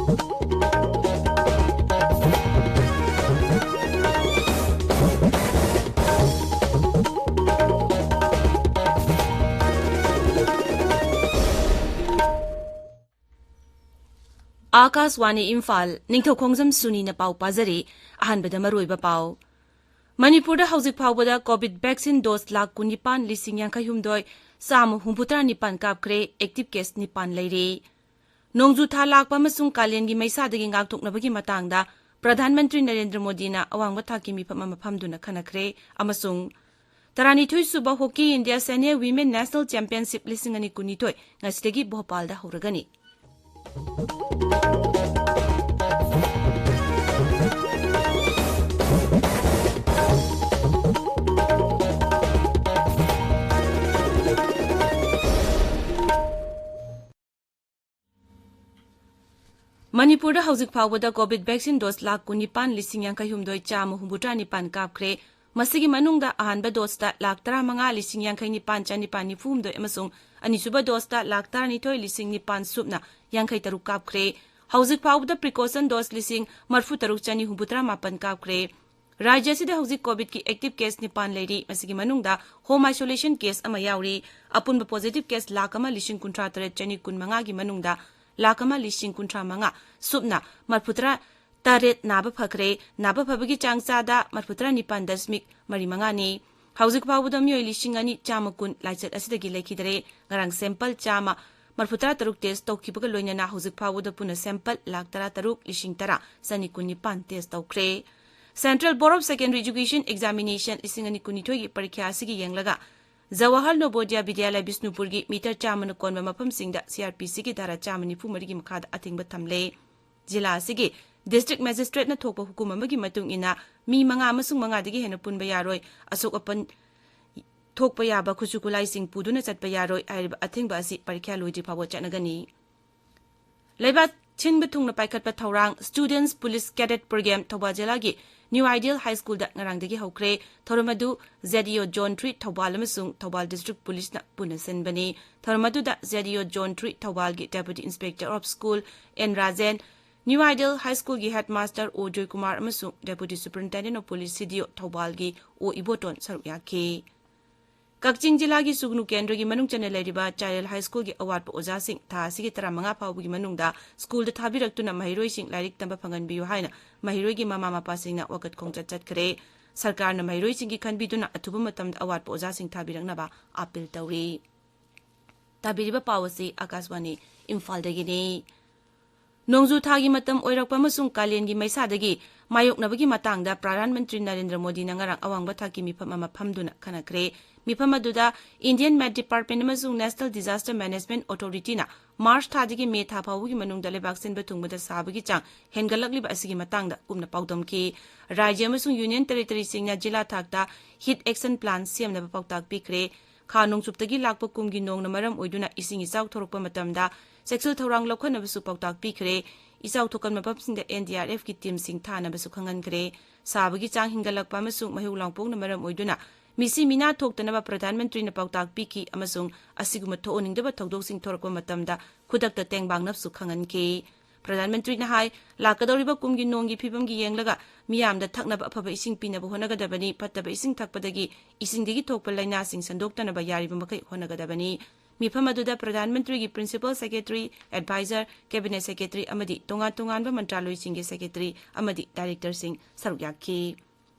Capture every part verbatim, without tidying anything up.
ꯑꯥꯀꯥꯁꯋꯥꯅꯤ ꯏꯝꯐꯥꯜ, ꯅꯤꯡꯊꯧꯈꯣꯡꯖꯝ ꯁꯨꯅꯤꯅ ꯄꯥꯎ ꯄꯥꯖꯔꯤ꯫ ꯑꯍꯥꯟꯕꯗ ꯃꯔꯨꯑꯣꯏꯕ ꯄꯥꯎ꯫ ꯃꯅꯤꯄꯨꯔꯗ ꯍꯧꯖꯤꯛ ꯐꯥꯎꯕꯗ ꯀꯣꯚꯤꯗ ꯚꯦꯛꯁꯤꯟ ꯗꯣꯁ ꯂꯥꯈ ꯀꯨꯟꯅꯤꯄꯥꯟ ꯂꯤꯁꯤꯡ ꯌꯥꯡꯈꯩ ꯍꯨꯝꯗꯣꯏ ꯆꯥꯝꯃ ꯍꯨꯝꯐꯨꯇꯔꯥ ꯅꯤꯄꯥꯟ ꯀꯥꯞꯈ꯭ꯔꯦ, ꯑꯦꯛꯇꯤꯚ ꯀꯦꯁ ꯅꯤꯄꯥꯟ ꯂꯩꯔꯤ꯫ ꯅꯣꯡꯖꯨ ꯊꯥ ꯂꯥꯛꯄ ꯑꯃꯁꯨꯡ ꯀꯥꯂꯦꯟꯒꯤ ꯃꯩꯁꯥꯗꯒꯤ ꯉꯥꯛꯊꯣꯛꯅꯕꯒꯤ ꯃꯇꯥꯡꯗ ꯄ꯭ꯔꯙꯥꯟ ꯃꯟꯇ꯭ꯔꯤ ꯅꯔꯦꯟꯗ꯭ꯔ ꯃꯣꯗꯤꯅ ꯑꯋꯥꯡꯕ ꯊꯥꯛꯀꯤ ꯃꯤꯐꯝ ꯑꯃ ꯐꯝꯗꯨꯅ ꯈꯟꯅꯈ꯭ꯔꯦ ꯑꯃꯁꯨꯡ ꯇꯔꯥꯅꯤꯊꯣꯏ ꯁꯨꯕ hockey India senior women national championship ꯂꯤꯁꯤꯡ ꯑꯅꯤ ꯀꯨꯟꯅꯤꯊꯣꯏ ꯉꯁꯤꯗꯒꯤ ꯚꯣꯄꯥꯜꯗ ꯍꯧꯔꯒꯅꯤ꯫ ꯃꯅꯤꯄꯨꯔꯗ ꯍꯧꯖꯤꯛ ꯐꯥꯎꯕꯗ ꯀꯣꯚꯤꯗ ꯚꯦꯛꯁꯤꯟ ꯗꯣꯁ ꯂꯥꯈ ꯀꯨꯟꯅꯤꯄꯥꯟ ꯂꯤꯁꯤꯡ ꯌꯥꯡꯈꯩ ꯍꯨꯝꯗꯣꯏ ꯆꯥꯝꯃ ꯍꯨꯝꯐꯨꯇꯔꯥ ꯅꯤꯄꯥꯟ ꯀꯥꯞꯈ꯭ꯔꯦ꯫ ꯃꯁꯤꯒꯤ ꯃꯅꯨꯡꯗ ꯑꯍꯥꯟꯕ ꯗꯣꯁꯇ ꯂꯥꯈ ꯇꯔꯥꯃꯉꯥ ꯂꯤꯁꯤꯡ ꯌꯥꯡꯈꯩ ꯅꯤꯄꯥꯟ ꯆꯅꯤꯄꯥꯟ ꯅꯤꯐꯨ ꯍꯨꯝꯗꯣꯏ ꯑꯃꯁꯨꯡ ꯑꯅꯤꯁꯨꯕ ꯗꯣꯁꯇ ꯂꯥꯈ ꯇꯔꯥꯅꯤꯊꯣꯏ ꯂꯤꯁꯤꯡ ꯅꯤꯄꯥꯟ ꯁꯨꯞꯅ ꯌꯥꯡꯈꯩ ꯇꯔꯨꯛ ꯀꯥꯞꯈ꯭ꯔꯦ꯫ ꯍꯧꯖꯤꯛ ꯐꯥꯎꯕꯗ ꯄ꯭ꯔꯤꯀꯣꯁꯟ ꯗꯣꯁ ꯂꯤꯁꯤꯡ ꯃꯔꯤꯐꯨ ꯇꯔꯨꯛ ꯆꯅꯤ ꯍꯨꯝꯐꯨꯇꯔꯥ ꯃꯥꯄꯟ ꯀꯥꯞꯈ꯭ꯔꯦ꯫ ꯔꯥꯖ꯭ꯌ ꯑꯁꯤꯗ ꯍꯧꯖꯤꯛ ꯀꯣꯚꯤꯗꯀꯤ ꯑꯦꯛꯇꯤꯚ ꯀꯦꯁ ꯅꯤꯄꯥꯟ ꯂꯩꯔꯤ꯫ ꯃꯁꯤꯒꯤ ꯃꯅꯨꯡꯗ ꯍꯣꯝ ꯑꯥꯏꯁꯣꯂꯦꯁꯟ ꯀꯦꯁ ꯑꯃ ꯌꯥꯎꯔꯤ꯫ ꯑꯄꯨꯟꯕ ꯄꯣꯖꯤꯇꯤꯚ ꯀꯦꯁ ꯂꯥꯈ ꯑꯃ ꯂꯤꯁꯤꯡ ꯀꯨꯟꯊ꯭ꯔꯥ ꯇꯔꯦꯠ ꯆꯅꯤ ꯀꯨꯟ ꯃꯉꯥꯒꯤ ꯃꯅꯨꯡꯗ ꯂꯥꯈ ꯑꯃ ꯂꯤꯁꯤꯡ ꯀꯨꯟꯊ꯭ꯔꯥ ꯃꯉꯥ ꯁꯨꯞꯅ ꯃꯔꯤꯐꯨꯇꯔꯥ ꯇꯔꯦꯠ ꯅꯥꯕ ꯐꯈ꯭ꯔꯦ꯫ ꯅꯥꯕ ꯐꯕꯒꯤ ꯆꯥꯡ ꯆꯥꯗ ꯃꯔꯤꯐꯨꯇꯔꯥ ꯅꯤꯄꯥꯟ ꯗꯁꯃꯤꯛ ꯃꯔꯤ ꯃꯉꯥꯅꯤ꯫ ꯍꯧꯖꯤꯛ ꯐꯥꯎꯕꯗ ꯃꯤꯑꯣꯏ ꯂꯤꯁꯤꯡ ꯑꯅꯤ ꯆꯥꯝꯃ ꯀꯨꯟ ꯂꯥꯏꯆꯠ ꯑꯁꯤꯗꯒꯤ ꯂꯩꯈꯤꯗ꯭ꯔꯦ꯫ ꯉꯔꯥꯡ ꯁꯦꯝꯄꯜ ꯆꯥꯝꯃ ꯃꯔꯤꯐꯨꯇꯔꯥ ꯇꯔꯨꯛ ꯇꯦꯁ ꯇꯧꯈꯤꯕꯒ ꯂꯣꯏꯅꯅ ꯍꯧꯖꯤꯛ ꯐꯥꯎꯕꯗ ꯄꯨꯟꯅ ꯁꯦꯝꯄꯜ ꯂꯥꯈ ꯇꯔꯥ ꯇꯔꯨꯛ ꯂꯤꯁꯤꯡ ꯇꯔꯥ ꯆꯅꯤ ꯀꯨꯟ ꯅꯤꯄꯥꯟ ꯇꯦꯁ ꯇꯧꯈ꯭ꯔꯦ꯫ Central Board of Secondary Education Examination ꯂꯤꯁꯤꯡ ꯑꯅꯤ ꯀꯨꯟꯅꯤꯊꯣꯏꯒꯤ ꯄꯔꯤꯈ꯭ꯌꯥ ꯑꯁꯤꯒꯤ ꯌꯦꯡꯂꯒ ꯖꯋꯥꯍꯔ ꯅꯣꯕꯣꯗꯤꯌꯥ ꯕꯤꯗ꯭ꯌꯥꯂꯌ ꯕꯤꯁꯅꯨꯄꯨꯔꯒꯤ ꯃꯤꯇꯔ ꯆꯥꯝꯃꯅ ꯀꯣꯟꯕ ꯃꯐꯝꯁꯤꯡꯗ ꯁꯤ ꯑꯥꯔ ꯄꯤ ꯁꯤꯒꯤ ꯙꯥꯔꯥ ꯆꯥꯝꯃ ꯅꯤꯐꯨ ꯃꯔꯤꯒꯤ ꯃꯈꯥꯗ ꯑꯊꯤꯡꯕ ꯊꯝꯂꯦ꯫ ꯖꯤꯂꯥ ꯑꯁꯤꯒꯤ ꯗꯤꯁꯇ꯭ꯔꯤꯛ ꯃꯦꯖꯤꯁꯇ꯭ꯔꯦꯠꯅ ꯊꯣꯛꯄ ꯍꯨꯀꯨꯝ ꯑꯃꯒꯤ ꯃꯇꯨꯡ ꯏꯟꯅ ꯃꯤ ꯃꯉꯥ ꯑꯃꯁꯨꯡ ꯃꯉꯥꯗꯒꯤ ꯍꯦꯟꯅ ꯄꯨꯟꯕ ꯌꯥꯔꯣꯏ, ꯑꯁꯣꯛ ꯑꯄꯟ ꯊꯣꯛꯄ ꯌꯥꯕ ꯈꯨꯠꯁꯨ ꯈꯨꯠꯂꯥꯏꯁꯤꯡ ꯄꯨꯗꯨꯅ ꯆꯠꯄ ꯌꯥꯔꯣꯏ꯫ ꯍꯥꯏꯔꯤꯕ ꯑꯊꯤꯡꯕ ꯑꯁꯤ ꯄꯔꯤꯈ꯭ꯌꯥ ꯂꯣꯏꯗ꯭ꯔꯤ ꯐꯥꯎꯕ ꯆꯠꯅꯒꯅꯤ꯫ ꯂꯩꯕꯥꯛ ꯁꯤꯟꯕ ꯊꯨꯡꯅ ꯄꯥꯏꯈꯠꯄ ꯊꯧꯔꯥꯡ Students Police Cadet Program Thoubal ꯖꯤꯂꯥꯒꯤ New Ideal High Schoolꯗ ꯉꯔꯥꯡꯗꯒꯤ ꯍꯧꯈ꯭ꯔꯦ꯫ ꯊꯧꯔꯝ ꯑꯗꯨ Z E O Zone three Thoubal ꯑꯃꯁꯨꯡ ꯊꯧꯕꯥꯜ District Policeꯅ ꯄꯨꯟꯅ ꯁꯤꯟꯕꯅꯤ꯫ ꯊꯧꯔꯝ ꯑꯗꯨꯗ Z E O Zone three ꯊꯧꯕꯥꯜꯒꯤ Deputy Inspector of School N Rajen, New Ideal High Schoolꯒꯤ Headmaster O Joykumar ꯑꯃꯁꯨꯡ Deputy Superintendent of Police C D O ꯊꯧꯕꯥꯜꯒꯤ O Iboton ꯁꯔꯨꯛ ꯌꯥꯈꯤ꯫ ꯀꯛꯆꯤꯡ ꯖꯤꯂꯥꯒꯤ ꯁꯨꯒꯅꯨ ꯀꯦꯟꯗ꯭ꯔꯒꯤ ꯃꯅꯨꯡ ꯆꯟꯅ ꯂꯩꯔꯤꯕ ꯆꯥꯏꯔꯦꯜ ꯍꯥꯏ ꯁ꯭ꯀꯨꯜꯒꯤ ꯑꯋꯥꯠꯄ ꯑꯣꯖꯥꯁꯤꯡ ꯊꯥ ꯑꯁꯤꯒꯤ ꯇꯔꯥꯃꯉꯥ ꯐꯥꯎꯕꯒꯤ ꯃꯅꯨꯡꯗ ꯁ꯭ꯀꯨꯜꯗ ꯊꯥꯕꯤꯔꯛꯇꯨꯅ ꯃꯍꯩꯔꯣꯏꯁꯤꯡ ꯂꯥꯏꯔꯤꯛ ꯇꯝꯕ ꯐꯪꯍꯟꯕꯤꯌꯨ ꯍꯥꯏꯅ ꯃꯍꯩꯔꯣꯏꯒꯤ ꯃꯃꯥ ꯃꯄꯥꯁꯤꯡꯅ ꯋꯥꯀꯠ ꯈꯣꯡꯆꯠ ꯆꯠꯈ꯭ꯔꯦ꯫ ꯁꯔꯀꯥꯔꯅ ꯃꯍꯩꯔꯣꯏꯁꯤꯡꯒꯤ ꯈꯟꯕꯤꯗꯨꯅ ꯑꯊꯨꯕ ꯃꯇꯝꯗ ꯑꯋꯥꯠꯄ ꯑꯣꯖꯥꯁꯤꯡ ꯊꯥꯕꯤꯔꯛꯅꯕ ꯑꯥꯄꯤꯜ ꯇꯧꯔꯤ꯫ ꯇꯥꯕꯤꯔꯤꯕ ꯄꯥꯎ ꯑꯁꯤ ꯑꯥꯀꯥꯁꯕꯥꯅꯤ ꯏꯝꯐꯥꯜꯗꯒꯤꯅꯤ꯫ ꯅꯣꯡꯖꯨ ꯊꯥꯒꯤ ꯃꯇꯝ ꯑꯣꯏꯔꯛꯄ ꯑꯃꯁꯨꯡ ꯀꯥꯂꯦꯟꯒꯤ ꯃꯩꯁꯥꯗꯒꯤ ꯃꯥꯌꯣꯛꯅꯕꯒꯤ ꯃꯇꯥꯡꯗ ꯄ꯭ꯔꯙꯥꯟ ꯃꯟꯇ꯭ꯔꯤ ꯅꯔꯦꯟꯗ꯭ꯔ ꯃꯣꯗꯤꯅ ꯉꯔꯥꯡ ꯑꯋꯥꯡꯕ ꯊꯥꯛꯀꯤ ꯃꯤꯐꯝ ꯑꯃ ꯐꯝꯗꯨꯅ ꯈꯟꯅꯈ꯭ꯔꯦ꯫ ꯃꯤꯐꯝ ꯑꯗꯨꯗ Indian Met Department ꯑꯃꯁꯨꯡ National Disaster Management Authorityꯅ ꯃꯥꯔꯆ ꯊꯥꯗꯒꯤ ꯃꯦ ꯊꯥ ꯐꯥꯎꯕꯒꯤ ꯃꯅꯨꯡꯗ ꯂꯩꯕꯥꯛ ꯁꯤꯟꯕ ꯊꯨꯡꯕꯗ ꯁꯥꯕꯒꯤ ꯆꯥꯡ ꯍꯦꯟꯒꯠꯂꯛꯂꯤꯕ ꯑꯁꯤꯒꯤ ꯃꯇꯥꯡꯗ ꯀꯨꯞꯅ ꯄꯥꯎꯗꯝꯈꯤ꯫ ꯔꯥꯖ꯭ꯌ ꯑꯃꯁꯨꯡ ꯌꯨꯅꯤꯌꯟ ꯇꯦꯔꯤꯇꯣꯔꯤꯁꯤꯡꯅ ꯖꯤꯂꯥ ꯊꯥꯛꯇ heat action plan ꯁꯦꯝꯅꯕ ꯄꯥꯎꯇꯥꯛ ꯄꯤꯈ꯭ꯔꯦ꯫ ꯈꯥ ꯅꯣꯡꯆꯨꯞꯇꯒꯤ ꯂꯥꯛꯄ ꯀꯨꯝꯒꯤ ꯅꯣꯡꯅ ꯃꯔꯝ ꯑꯣꯏꯗꯨꯅ ꯏꯁꯤꯡ ꯏꯆꯥꯎ ꯊꯣꯔꯛꯄ ꯃꯇꯝꯗ ꯆꯦꯛꯁꯤꯜ ꯊꯧꯔꯥꯡ ꯂꯧꯈꯠꯅꯕꯁꯨ ꯄꯥꯎꯇꯥꯛ ꯄꯤꯈ꯭ꯔꯦ꯫ ꯏꯆꯥꯎ ꯊꯣꯛꯀꯟꯕ ꯃꯐꯝꯁꯤꯡꯗ N D R Fꯀꯤ ꯇꯤꯝꯁꯤꯡ ꯊꯥꯅꯕꯁꯨ ꯈꯪꯍꯟꯈ꯭ꯔꯦ꯫ ꯁꯥꯕꯒꯤ ꯆꯥꯡ ꯍꯦꯟꯒꯠꯂꯛꯄ ꯑꯃꯁꯨꯡ ꯃꯩꯍꯧ ꯂꯥꯡꯄꯣꯛꯅ ꯃꯔꯝ ꯑꯣꯏꯗꯨꯅ ꯃꯤꯁꯤ ꯃꯤꯅꯥ ꯊꯣꯛꯇꯅꯕ ꯄ꯭ꯔꯙꯥꯟ ꯃꯟꯇ꯭ꯔꯤꯅ ꯄꯥꯎꯇꯥꯛ ꯄꯤꯈꯤ ꯑꯃꯁꯨꯡ ꯑꯁꯤꯒꯨꯝꯕ ꯊꯣꯛꯍꯟꯅꯤꯡꯗꯕ ꯊꯧꯗꯣꯛꯁꯤꯡ ꯊꯣꯔꯛꯄ ꯃꯇꯝꯗ ꯈꯨꯗꯛꯇ ꯇꯦꯡꯕꯥꯡꯅꯕꯁꯨ ꯈꯪꯍꯟꯈꯤ꯫ ꯄ꯭ꯔꯙꯥꯟ ꯃꯟꯇ꯭ꯔꯤꯅ ꯍꯥꯏ, ꯂꯥꯛꯀꯗꯧꯔꯤꯕ ꯀꯨꯝꯒꯤ ꯅꯣꯡꯒꯤ ꯐꯤꯕꯝꯒꯤ ꯌꯦꯡꯂꯒ ꯃꯤꯌꯥꯝꯗ ꯊꯛꯅꯕ ꯑꯐꯕ ꯏꯁꯤꯡ ꯄꯤꯅꯕ ꯍꯣꯠꯅꯒꯗꯕꯅꯤ, ꯐꯠꯇꯕ ꯏꯁꯤꯡ ꯊꯛꯄꯗꯒꯤ ꯏꯁꯤꯡꯗꯒꯤ ꯊꯣꯛꯄ ꯂꯥꯏꯅꯥꯁꯤꯡ ꯁꯟꯗꯣꯛꯇꯅꯕ ꯌꯥꯔꯤꯕ ꯃꯈꯩ ꯍꯣꯠꯅꯒꯗꯕꯅꯤ꯫ ꯃꯤꯐꯝ ꯑꯗꯨꯗ ꯄ꯭ꯔꯙꯥꯟ ꯃꯟꯇ꯭ꯔꯤꯒꯤ Principal Secretary, Advisor, Cabinet Secretary ꯑꯃꯗꯤ ꯇꯣꯉꯥꯟ ꯇꯣꯉꯥꯟꯕ ꯃꯟꯇ꯭ꯔꯥꯂꯣꯏꯁꯤꯡꯒꯤ Secretary ꯑꯃꯗꯤ Directorꯁꯤꯡ ꯁꯔꯨꯛ ꯌꯥꯈꯤ꯫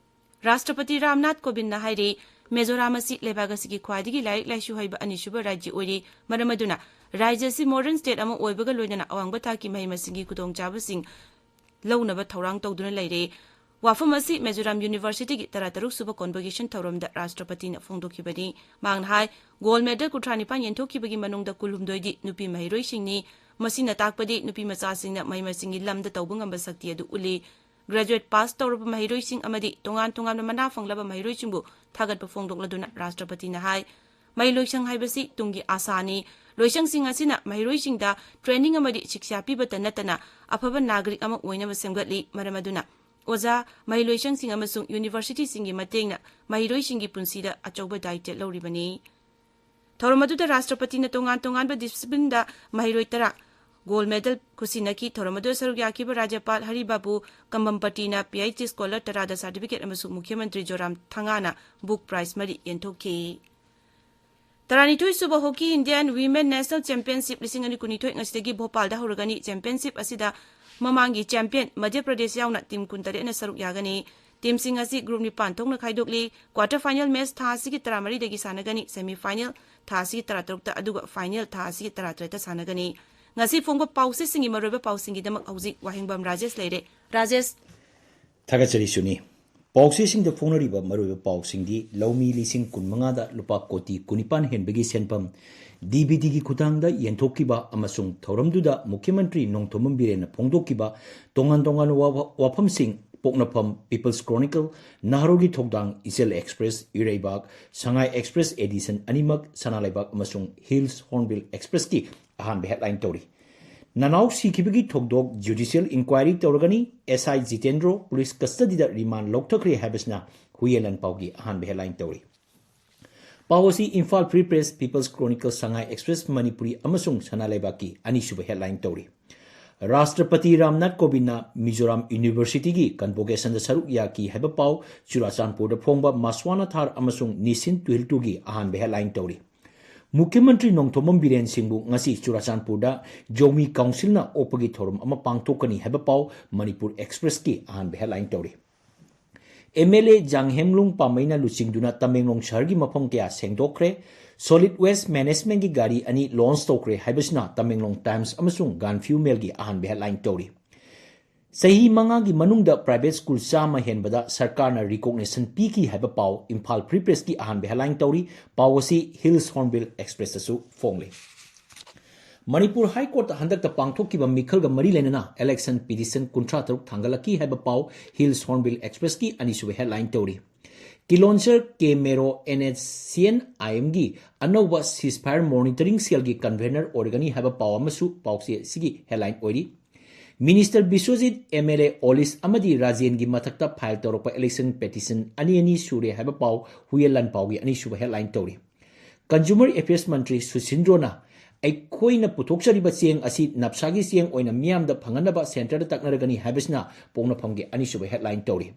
ꯔꯥꯁꯇ꯭ꯔꯄꯇꯤ ꯔꯥꯝꯅꯥꯊ ꯀꯣꯕꯤꯟꯗꯅ ꯍꯥꯏꯔꯤ, ꯃꯤꯖꯣꯔꯥꯝ ꯑꯁꯤ ꯂꯩꯕꯥꯛ ꯑꯁꯤꯒꯤ ꯈ꯭ꯋꯥꯏꯗꯒꯤ ꯂꯥꯏꯔꯤꯛ ꯂꯥꯏꯁꯨ ꯍꯩꯕ ꯑꯅꯤꯁꯨꯕ ꯔꯥꯖ꯭ꯌ ꯑꯣꯏꯔꯤ꯫ ꯃꯔꯝ ꯑꯗꯨꯅ ꯔꯥꯖ꯭ꯌ ꯑꯁꯤ modern state ꯑꯃ ꯑꯣꯏꯕꯒ ꯂꯣꯏꯅꯅ ꯑꯋꯥꯡꯕ ꯊꯥꯛꯀꯤ ꯃꯍꯩ ꯃꯁꯤꯡꯒꯤ ꯈꯨꯗꯣꯡꯆꯥꯕꯁꯤꯡ ꯂꯧꯅꯕ ꯊꯧꯔꯥꯡ ꯇꯧꯗꯨꯅ ꯂꯩꯔꯦ꯫ ꯋꯥꯐꯝ ꯑꯁꯤ ꯃꯤꯖꯣꯔꯥꯝ Universityꯒꯤ ꯇꯔꯥꯇꯔꯨꯛ ꯁꯨꯕ convocation ꯊꯧꯔꯝꯗ ꯔꯥꯁꯇ꯭ꯔꯄꯇꯤꯅ ꯐꯣꯡꯗꯣꯛꯈꯤꯕꯅꯤ꯫ ꯃꯍꯥꯛꯅ ꯍꯥꯏ, gold medal ꯀꯨꯟꯊ꯭ꯔꯥ ꯅꯤꯄꯥꯟ ꯌꯦꯟꯊꯣꯛꯈꯤꯕꯒꯤ ꯃꯅꯨꯡꯗ ꯀꯨꯟꯍꯨꯝꯗꯣꯏꯗꯤ ꯅꯨꯄꯤ ꯃꯍꯩꯔꯣꯏꯁꯤꯡꯅꯤ꯫ ꯃꯁꯤꯅ ꯇꯥꯛꯄꯗꯤ ꯅꯨꯄꯤ ꯃꯆꯥꯁꯤꯡꯅ ꯃꯍꯩ ꯃꯁꯤꯡꯒꯤ ꯂꯝꯗ ꯇꯧꯕ ꯉꯝꯕ ꯁꯛꯇꯤ ꯑꯗꯨ ꯎꯠꯂꯤ꯫ Graduate pass ꯇꯧꯔꯕ ꯃꯍꯩꯔꯣꯏꯁꯤꯡ ꯑꯃꯗꯤ ꯇꯣꯉꯥꯟ ꯇꯣꯉꯥꯟꯕ ꯃꯅꯥ ꯐꯪꯂꯕ ꯃꯍꯩꯔꯣꯏꯁꯤꯡꯕꯨ ꯊꯥꯒꯠꯄ ꯐꯣꯡꯗꯣꯛꯂꯗꯨꯅ ꯔꯥꯁꯇ꯭ꯔꯄꯇꯤꯅ ꯍꯥꯏ, ꯃꯍꯩꯂꯣꯏꯁꯪ ꯍꯥꯏꯕꯁꯤ ꯇꯨꯡꯒꯤ ꯑꯥꯁꯥꯅꯤ꯫ ꯂꯣꯏꯁꯪꯁꯤꯡ ꯑꯁꯤꯅ ꯃꯍꯩꯔꯣꯏꯁꯤꯡꯗ training ꯑꯃꯗꯤ ꯁꯤꯛꯁꯥ ꯄꯤꯕꯇ ꯅꯠꯇꯅ ꯑꯐꯕ ꯅꯥꯒꯔꯤꯛ ꯑꯃ ꯑꯣꯏꯅꯕ ꯁꯦꯝꯒꯠꯂꯤ꯫ ꯃꯔꯝ ꯑꯗꯨꯅ ꯑꯣꯖꯥ, ꯃꯍꯩꯂꯣꯏꯁꯪꯁꯤꯡ ꯑꯃꯁꯨꯡ universityꯁꯤꯡꯒꯤ ꯃꯇꯦꯡꯅ ꯃꯍꯩꯔꯣꯏꯁꯤꯡꯒꯤ ꯄꯨꯟꯁꯤꯗ ꯑꯆꯧꯕ ꯗꯥꯏꯇ꯭ꯌ ꯂꯧꯔꯤꯕꯅꯤ꯫ ꯊꯧꯔꯝ ꯑꯗꯨꯗ ꯔꯥꯁꯇ꯭ꯔꯄꯇꯤꯅ ꯇꯣꯉꯥꯟ ꯇꯣꯉꯥꯟꯕ disciplineꯗ ꯃꯍꯩꯔꯣꯏ ꯇꯔꯥ, gold medal ꯈꯨꯠꯁꯤꯟꯅꯈꯤ꯫ ꯊꯧꯔꯝ ꯑꯗꯨꯗ ꯁꯔꯨꯛ ꯌꯥꯈꯤꯕ ꯔꯥꯖ꯭ꯌꯄꯥꯜ ꯍꯔꯤꯕꯥꯕꯨ ꯀꯝꯕꯝꯄꯇꯤꯅ PhD scholar ꯇꯔꯥꯗ certificate ꯑꯃꯁꯨꯡ ꯃꯨꯈ꯭ꯌ ꯃꯟꯇ꯭ꯔꯤ ꯖꯣꯔꯥꯝ ꯊꯪꯒꯥꯅ book prize ꯃꯔꯤ ꯌꯦꯟꯊꯣꯛꯈꯤ꯫ ꯇꯔꯥꯅꯤꯊꯣꯏ ꯁꯨꯕ Hockey Indian Women National Championship ꯂꯤꯁꯤꯡ ꯑꯅꯤ ꯀꯨꯟꯅꯤꯊꯣꯏ ꯉꯁꯤꯗꯒꯤ ꯚꯣꯄꯥꯜꯗ ꯍꯧꯔꯒꯅꯤ꯫ Championship ꯑꯁꯤꯗ ꯃꯃꯥꯡꯒꯤ champion ꯃꯙ꯭ꯌ ꯄ꯭ꯔꯗꯦꯁ ꯌꯥꯎꯅ team ꯀꯨꯟꯇꯔꯦꯠꯅ ꯁꯔꯨꯛ ꯌꯥꯒꯅꯤ꯫ Teamꯁꯤꯡ ꯑꯁꯤ group ꯅꯤꯄꯥꯟ ꯊꯣꯛꯅ ꯈꯥꯏꯗꯣꯛꯂꯤ꯫ Quarter final match ꯊꯥ ꯑꯁꯤꯒꯤ ꯇꯔꯥꯃꯔꯤꯗꯒꯤ ꯁꯥꯟꯅꯒꯅꯤ, semi final ꯊꯥ ꯑꯁꯤꯒꯤ ꯇꯔꯥꯇꯔꯨꯛꯇ, ꯑꯗꯨꯒ final ꯊꯥ ꯑꯁꯤꯒꯤ ꯇꯔꯥꯇꯔꯦꯠꯇ ꯁꯥꯟꯅꯒꯅꯤ꯫ ꯉꯁꯤ ꯐꯣꯡꯕ ꯄꯥꯎꯆꯦꯁꯤꯡꯒꯤ ꯃꯔꯨꯑꯣꯏꯕ ꯄꯥꯎꯁꯤꯡꯒꯤꯗꯃꯛ ꯍꯧꯖꯤꯛ ꯋꯥꯍꯦꯡꯕꯝ ꯔꯥꯖꯦꯁ ꯂꯩꯔꯦ꯫ ꯔꯥꯖꯦꯁ꯫ ꯊꯥꯒꯠꯆꯔꯤ ꯁꯨꯅꯤ꯫ ꯄꯥꯎꯆꯦꯁꯤꯡꯗ ꯐꯣꯡꯅꯔꯤꯕ ꯃꯔꯨꯑꯣꯏꯕ ꯄꯥꯎꯁꯤꯡꯗꯤ ꯂꯧꯃꯤ ꯂꯤꯁꯤꯡ ꯀꯨꯟꯃꯉꯥꯗ ꯂꯨꯄꯥ ꯀꯣꯇꯤ ꯀꯨꯟꯅꯤꯄꯥꯟ ꯍꯦꯟꯕꯒꯤ ꯁꯦꯟꯐꯝ DBTꯒꯤ ꯈꯨꯠꯊꯥꯡꯗ ꯌꯦꯟꯊꯣꯛꯈꯤꯕ ꯑꯃꯁꯨꯡ ꯊꯧꯔꯝꯗꯨꯗ ꯃꯨꯈ꯭ꯌ ꯃꯟꯇ꯭ꯔꯤ ꯅꯣꯡꯊꯣꯝꯕꯝ ꯕꯤꯔꯦꯟꯅ ꯐꯣꯡꯗꯣꯛꯈꯤꯕ ꯇꯣꯉꯥꯟ ꯇꯣꯉꯥꯟꯕ ꯋꯥꯐ-, ꯋꯥꯐꯝꯁꯤꯡ, ꯄꯣꯛꯅꯐꯝ People's Chronicle, ꯅꯍꯔꯣꯜꯒꯤ ꯊꯧꯗꯥꯡ ꯏꯆꯜ Express, ꯏꯔꯩꯕꯥꯛ, ꯁꯉꯥꯏ Express edition ꯑꯅꯤꯃꯛ ꯁꯅꯥ ꯂꯩꯕꯥꯛ ꯑꯃꯁꯨꯡ Hills Hornbill Expressꯀꯤ ꯑꯍꯥꯟꯕ headline ꯇꯧꯔꯤ꯫ ꯅꯅꯥꯎ ꯁꯤꯈꯤꯕꯒꯤ ꯊꯧꯗꯣꯛ judicial inquiry ꯇꯧꯔꯒꯅꯤ, SI ꯖꯤꯇꯦꯟꯗ꯭ꯔꯣ police custodyꯗ remand ꯂꯧꯊꯈ꯭ꯔꯦ ꯍꯥꯏꯕꯁꯤꯅ ꯍꯨꯏꯌꯦꯟ ꯂꯥꯟꯄꯥꯎꯒꯤ ꯑꯍꯥꯟꯕ headline ꯇꯧꯔꯤ꯫ ꯄꯥꯎ ꯑꯁꯤ Imphal Free Press, People's Chronicle, ꯁꯉꯥꯏ Express ꯃꯅꯤꯄꯨꯔꯤ ꯑꯃꯁꯨꯡ ꯁꯅꯥ ꯂꯩꯕꯥꯛꯀꯤ ꯑꯅꯤꯁꯨꯕ headline ꯇꯧꯔꯤ꯫ ꯔꯥꯁꯇ꯭ꯔꯄꯇꯤ ꯔꯥꯝꯅꯥꯊ ꯀꯣꯕꯤꯟꯗꯅ ꯃꯤꯖꯣꯔꯥꯝ Universityꯒꯤ convocationꯗ ꯁꯔꯨꯛ ꯌꯥꯈꯤ ꯍꯥꯏꯕ ꯄꯥꯎ ꯆꯨꯔꯥꯆꯥꯟꯄꯨꯔꯗ ꯐꯣꯡꯕ ꯃꯁ꯭ꯋꯥꯅꯥꯊꯥꯔ ꯑꯃꯁꯨꯡ ꯅꯤꯁꯤꯟ ꯇꯨꯍꯤꯜꯇꯨꯒꯤ ꯑꯍꯥꯟꯕ headline ꯇꯧꯔꯤ꯫ ꯃꯨꯈ꯭ꯌ ꯃꯟꯇ꯭ꯔꯤ ꯅꯣꯡꯊꯣꯝꯕꯝ ꯕꯤꯔꯦꯟ ꯁꯤꯡꯕꯨ ꯉꯁꯤ ꯆꯨꯔꯥꯆꯥꯟꯄꯨꯔꯗ ꯖꯧꯃꯤ councilꯅ ꯑꯣꯛꯄꯒꯤ ꯊꯧꯔꯝ ꯑꯃ ꯄꯥꯡꯊꯣꯛꯀꯅꯤ ꯍꯥꯏꯕ ꯄꯥꯎ ꯃꯅꯤꯄꯨꯔ Expressꯀꯤ ꯑꯍꯥꯟꯕ headline ꯇꯧꯔꯤ꯫ MLA ꯖꯥꯡꯍꯦꯝꯂꯨꯡ ꯄꯥꯃꯩꯅ ꯂꯨꯆꯤꯡꯗꯨꯅ ꯇꯃꯦꯡꯂꯣꯡ ꯁꯍꯔꯒꯤ ꯃꯐꯝ ꯀꯌꯥ ꯁꯦꯡꯗꯣꯛꯈ꯭ꯔꯦ, solid waste managementꯀꯤ ꯒꯥꯔꯤ ꯑꯅꯤ launch ꯇꯧꯈ꯭ꯔꯦ ꯍꯥꯏꯕꯁꯤꯅ ꯇꯃꯦꯡꯂꯣꯡ Times ꯑꯃꯁꯨꯡ ꯒꯥꯟꯐꯤꯎ Mailꯒꯤ ꯑꯍꯥꯟꯕ headline ꯇꯧꯔꯤ꯫ ꯆꯍꯤ ꯃꯉꯥꯒꯤ ꯃꯅꯨꯡꯗ private school ꯆꯥꯝꯃ ꯍꯦꯟꯕꯗ ꯁꯔꯀꯥꯔꯅ recognition ꯄꯤꯈꯤ ꯍꯥꯏꯕ ꯄꯥꯎ ꯏꯝꯐꯥꯜ Free Pressꯀꯤ ꯑꯍꯥꯟꯕ headline ꯇꯧꯔꯤ꯫ ꯄꯥꯎ ꯑꯁꯤ Hills Hornbill Expressꯇꯁꯨ ꯐꯣꯡꯂꯤ꯫ ꯃꯅꯤꯄꯨꯔ High Courtꯇ ꯍꯟꯗꯛꯇ ꯄꯥꯡꯊꯣꯛꯈꯤꯕ ꯃꯤꯈꯜꯒ ꯃꯔꯤ ꯂꯩꯅꯅ election petition ꯀꯨꯟꯊ꯭ꯔꯥ ꯇꯔꯨꯛ ꯊꯥꯡꯒꯠꯂꯛꯈꯤ ꯍꯥꯏꯕ ꯄꯥꯎ Hills Hornbill Expressꯀꯤ ꯑꯅꯤꯁꯨꯕ headline ꯇꯧꯔꯤ꯫ ꯀꯤꯂꯣꯟꯁꯔ ꯀꯦ marrow and S C and ꯑꯥꯏ ꯑꯦꯝꯒꯤ ꯑꯅꯧꯕ ceasefire monitoring cellꯒꯤ convener ꯑꯣꯏꯔꯒꯅꯤ ꯍꯥꯏꯕ ꯄꯥꯎ ꯑꯃꯁꯨ ꯄꯥꯎꯆꯦ ꯑꯁꯤꯒꯤ headline ꯑꯣꯏꯔꯤ꯫ Minister Biswajit, M L A ꯑꯣꯂꯤꯁ ꯑꯃꯗꯤ ꯔꯥꯖꯦꯟꯒꯤ ꯃꯊꯛꯇ file ꯇꯧꯔꯛꯄ election petition ꯑꯅꯤ ꯑꯅꯤ ꯁꯨꯔꯦ ꯍꯥꯏꯕ ꯄꯥꯎ ꯍꯨꯌꯦꯟ ꯂꯥꯟꯄꯥꯎꯒꯤ ꯑꯅꯤꯁꯨꯕ headline ꯇꯧꯔꯤ꯫ Consumer Affairs ꯃꯟꯇ꯭ꯔꯤ ꯁꯨꯁꯤꯟꯗ꯭ꯔꯣꯅ ꯑꯩꯈꯣꯏꯅ ꯄꯨꯊꯣꯛꯆꯔꯤꯕ ꯆꯦꯡ ꯑꯁꯤ ꯅꯞꯁꯥꯒꯤ ꯆꯦꯡ ꯑꯣꯏꯅ ꯃꯤꯌꯥꯝꯗ ꯐꯪꯍꯟꯅꯕ centreꯗ ꯇꯛꯅꯔꯒꯅꯤ ꯍꯥꯏꯕꯁꯤꯅ ꯄꯣꯛꯅꯐꯝꯒꯤ ꯑꯅꯤꯁꯨꯕ headline ꯇꯧꯔꯤ꯫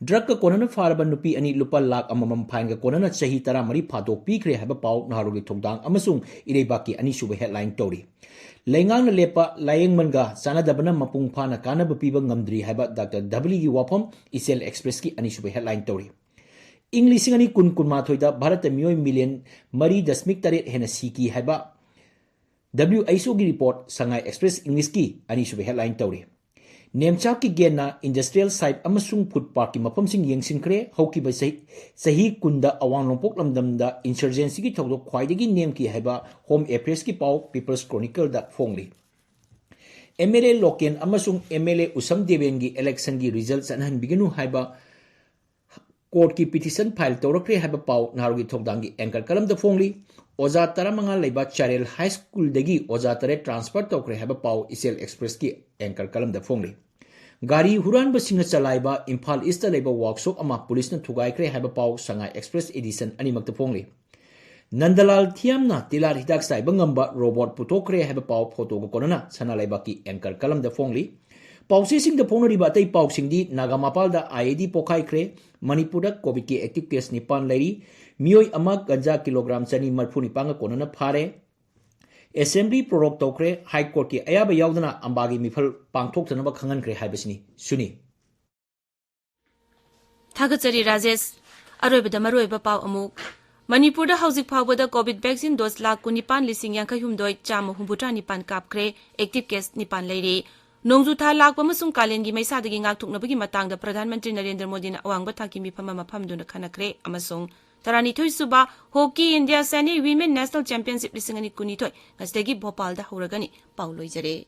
Drugꯀ ꯀꯣꯟꯅꯅ ꯐꯥꯔꯕ ꯅꯨꯄꯤ ꯑꯅꯤ ꯂꯨꯄꯥ ꯂꯥꯈ ꯑꯃꯃꯝ fineꯒ ꯀꯣꯟꯅꯅ ꯆꯍꯤ ꯇꯔꯥꯃꯔꯤ ꯐꯥꯗꯣꯛ ꯄꯤꯈ꯭ꯔꯦ ꯍꯥꯏꯕ ꯄꯥꯎ ꯅꯍꯥꯔꯣꯜꯒꯤ ꯊꯧꯗꯥꯡ ꯑꯃꯁꯨꯡ ꯏꯔꯩꯕꯥꯛꯀꯤ ꯑꯅꯤꯁꯨꯕ headline ꯇꯧꯔꯤ꯫ ꯂꯩꯉꯥꯛꯅ ꯂꯦꯞꯄ ꯂꯥꯌꯦꯡꯃꯟꯒ ꯆꯥꯟꯅꯗꯕꯅ ꯃꯄꯨꯡ ꯐꯥꯅ ꯀꯥꯟꯅꯕ ꯄꯤꯕ ꯉꯝꯗ꯭ꯔꯤ ꯍꯥꯏꯕ ꯗꯥꯛꯇꯔ ꯗꯕꯂꯤꯒꯤ ꯋꯥꯐꯝ ꯏꯆꯦꯜ ꯑꯦꯛꯁꯄ꯭ꯔꯦꯁꯀꯤ ꯑꯅꯤꯁꯨꯕ headline ꯇꯧꯔꯤ꯫ ꯏꯪ ꯂꯤꯁꯤꯡ ꯑꯅꯤ ꯀꯨꯟ ꯀꯨꯟꯃꯥꯊꯣꯏꯗ ꯚꯥꯔꯠꯇ ꯃꯤꯑꯣꯏ ꯃꯤꯂꯤꯌꯟ ꯃꯔꯤ ꯗꯁꯃꯤꯛ ꯇꯔꯦꯠ ꯍꯦꯟꯅ ꯁꯤꯈꯤ ꯍꯥꯏꯕ W H Oꯒꯤ report ꯁꯉꯥꯏ ꯑꯦꯛꯁꯄ꯭ꯔꯦꯁ ꯏꯪꯂꯤꯁꯀꯤ ꯑꯅꯤꯁꯨꯕ headline ꯇꯧꯔꯤ꯫ ꯅꯦꯝꯆꯥꯛꯀꯤ ꯒꯦꯟꯅ industrial site ꯑꯃꯁꯨꯡ food parkꯀꯤ ꯃꯐꯝꯁꯤꯡ ꯌꯦꯡꯁꯤꯟꯈ꯭ꯔꯦ꯫ ꯍꯧꯈꯤꯕ ꯆꯍꯤ, ꯆꯍꯤ ꯀꯨꯟꯗ ꯑꯋꯥꯡ ꯅꯣꯡꯄꯣꯛ ꯂꯝꯗꯝꯗ insurgencyꯒꯤ ꯊꯧꯗꯣꯛ ꯈ꯭ꯋꯥꯏꯗꯒꯤ ꯅꯦꯝꯈꯤ ꯍꯥꯏꯕ Home Affairsꯀꯤ ꯄꯥꯎ People's Chronicleꯗ ꯐꯣꯡꯂꯤ꯫ M L A local ꯑꯃꯁꯨꯡ M L A Usham ꯗꯦꯕꯦꯟꯒꯤ electionꯒꯤ result ꯆꯠꯅꯍꯟꯕꯤꯒꯅꯨ ꯍꯥꯏꯕ courtꯀꯤ petition file ꯇꯧꯔꯛꯈ꯭ꯔꯦ ꯍꯥꯏꯕ ꯄꯥꯎ ꯅꯍꯥꯔꯣꯜꯒꯤ ꯊꯧꯗꯥꯡꯒꯤ anchor columnꯗ ꯐꯣꯡꯂꯤ꯫ ꯑꯣꯖꯥ ꯇꯔꯥꯃꯉꯥ ꯂꯩꯕ ꯆꯥꯏꯔꯦꯜ ꯍꯥꯏ ꯁ꯭ꯀꯨꯜꯗꯒꯤ ꯑꯣꯖꯥ ꯇꯔꯦꯠ transfer ꯇꯧꯈ꯭ꯔꯦ ꯍꯥꯏꯕ ꯄꯥꯎ ꯏꯆꯦꯜ ꯑꯦꯛꯁꯄ꯭ꯔꯦꯁꯀꯤ anchor columnꯗ ꯐꯣꯡꯂꯤ꯫ ꯒꯥꯔꯤ ꯍꯨꯔꯥꯟꯕꯁꯤꯡꯅ ꯆꯂꯥꯏꯕ ꯏꯝꯐꯥꯜ ꯏꯁꯇ ꯂꯩꯕ workshop ꯑꯃ ꯄꯨꯂꯤꯁꯅ ꯊꯨꯒꯥꯏꯈ꯭ꯔꯦ ꯍꯥꯏꯕ ꯄꯥꯎ ꯁꯉꯥꯏ ꯑꯦꯛꯁꯄ꯭ꯔꯦꯁ edition ꯑꯅꯤꯃꯛꯇ ꯐꯣꯡꯂꯤ꯫ ꯅꯟꯗꯂꯥꯜ ꯊꯤꯌꯥꯝꯅ ꯇꯤꯜꯍꯥꯠ ꯍꯤꯗꯥꯛ ꯆꯥꯏꯕ ꯉꯝꯕ robot ꯄꯨꯊꯣꯛꯈ꯭ꯔꯦ ꯍꯥꯏꯕ ꯄꯥꯎ photoꯒ ꯀꯣꯟꯅꯅ ꯁꯅꯥ ꯂꯩꯕꯥꯛꯀꯤ anchor columnꯗ ꯐꯣꯡꯂꯤ꯫ ꯄꯥꯎꯆꯦꯁꯤꯡꯗ ꯐꯣꯡꯅꯔꯤꯕ ꯑꯇꯩ ꯄꯥꯎꯁꯤꯡꯗꯤ ꯅꯥꯒꯥ ꯃꯄꯥꯜꯗ I E D ꯄꯣꯈꯥꯏꯈ꯭ꯔꯦ, ꯃꯅꯤꯄꯨꯔꯗ COVIDꯀꯤ active case ꯅꯤꯄꯥꯟ ꯂꯩꯔꯤ, ꯃꯤꯑꯣꯏ ꯑꯃ ꯒꯟꯖꯥ kilogram ꯆꯅꯤ ꯃꯔꯤꯐꯨ ꯅꯤꯄꯥꯟꯒ ꯀꯣꯟꯅꯅ ꯐꯥꯔꯦ, assembly prorogue ꯇꯧꯈ꯭ꯔꯦ, High Courtꯀꯤ ꯑꯌꯥꯕ ꯌꯥꯎꯗꯅ ꯑꯝꯕꯥꯒꯤ ꯃꯤꯐꯜ ꯄꯥꯡꯊꯣꯛꯇꯅꯕ ꯈꯪꯍꯟꯈ꯭ꯔꯦ ꯍꯥꯏꯕꯁꯤꯅꯤ꯫ ꯁꯨꯅꯤ꯫ ꯊꯥꯒꯠꯆꯔꯤ ꯔꯥꯖꯦꯁ꯫ ꯑꯔꯣꯏꯕꯗ ꯃꯔꯨꯑꯣꯏꯕ ꯄꯥꯎ ꯑꯃꯨꯛ꯫ ꯃꯅꯤꯄꯨꯔꯗ ꯍꯧꯖꯤꯛ ꯐꯥꯎꯕꯗ COVID vaccine dose ꯂꯥꯈ ꯀꯨꯟꯅꯤꯄꯥꯟ ꯂꯤꯁꯤꯡ ꯌꯥꯡꯈꯩ ꯍꯨꯝꯗꯣꯏ ꯆꯥꯝꯃ ꯍꯨꯝꯐꯨꯇꯔꯥ ꯅꯤꯄꯥꯟ ꯀꯥꯞꯈ꯭ꯔꯦ꯫ Active case ꯅꯤꯄꯥꯟ ꯂꯩꯔꯤ꯫ ꯅꯣꯡꯖꯨ ꯊꯥ ꯂꯥꯛꯄ ꯑꯃꯁꯨꯡ ꯀꯥꯂꯦꯟꯒꯤ ꯃꯩꯁꯥꯗꯒꯤ ꯉꯥꯛꯊꯣꯛꯅꯕꯒꯤ ꯃꯇꯥꯡꯗ ꯄ꯭ꯔꯙꯥꯟ ꯃꯟꯇ꯭ꯔꯤ ꯅꯔꯦꯟꯗ꯭ꯔ ꯃꯣꯗꯤꯅ ꯑꯋꯥꯡꯕ ꯊꯥꯛꯀꯤ ꯃꯤꯐꯝ ꯑꯃ ꯐꯝꯗꯨꯅ ꯈꯟꯅꯈ꯭ꯔꯦ ꯑꯃꯁꯨꯡ ꯇꯔꯥꯅꯤꯊꯣꯏ ꯁꯨꯕ Hockey India Senior Women National Championship ꯂꯤꯁꯤꯡ ꯑꯅꯤ ꯀꯨꯟꯅꯤꯊꯣꯏ ꯉꯁꯤꯗꯒꯤ ꯚꯣꯄꯥꯜꯗ ꯍꯧꯔꯒꯅꯤ꯫ ꯄꯥꯎ ꯂꯣꯏꯖꯔꯦ꯫